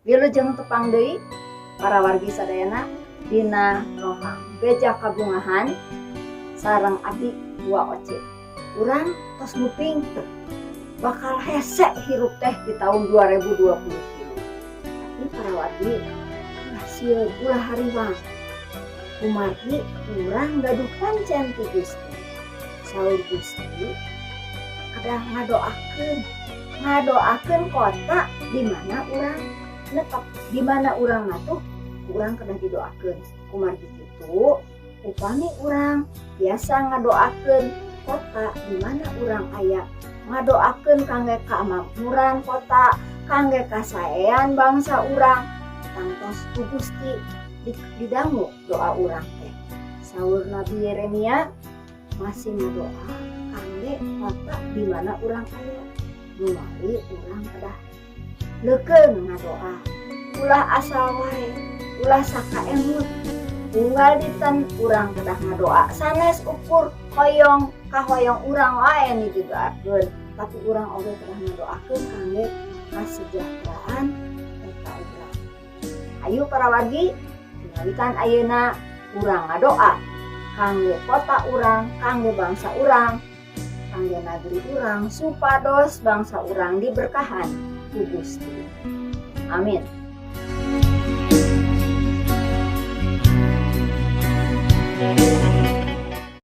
Wilujeng tepang deui para wargi sadayana dina rohang beja kabungahan sareng abdi Wa Oce. Urang tos nguping bakal hese hirup teh di tahun 2023. Tapi para wargi ulah sieun, ulah hariwang. Kumargi urang gaduh pancen ti Gusti. Saur Gusti kedah ngadoakeun, ngadoakeun kota di mana urang netep, di mana urang ngatuh, urang kedah didoakeun. Kumargi kitu upami urang biasa ngadoakeun kota di mana urang aya, ngadoakeun kangge kamakmuran kota, kangge kasaean bangsa urang, tangtos ku Gusti didangu doa urang teh. Saur Nabi Yeremia masih ngadoa kangge kota di mana urang aya. Numawi urang kedah leukeun ngadoa, ulah asal wae, ulah sakaemut. Unggal dinten urang kedah ngadoa sanes ukur hoyong kahoyong urang wae nu didoakeun, tapi urang oge kedah ngadoakeun kangge kasejahteraan kota urang. Ayo para wargi, tinggalikan ayeuna urang ngadoa kangge kota urang, kangge bangsa urang, kangge nagri urang, supados bangsa urang diberkahan ku Gusti. Amin.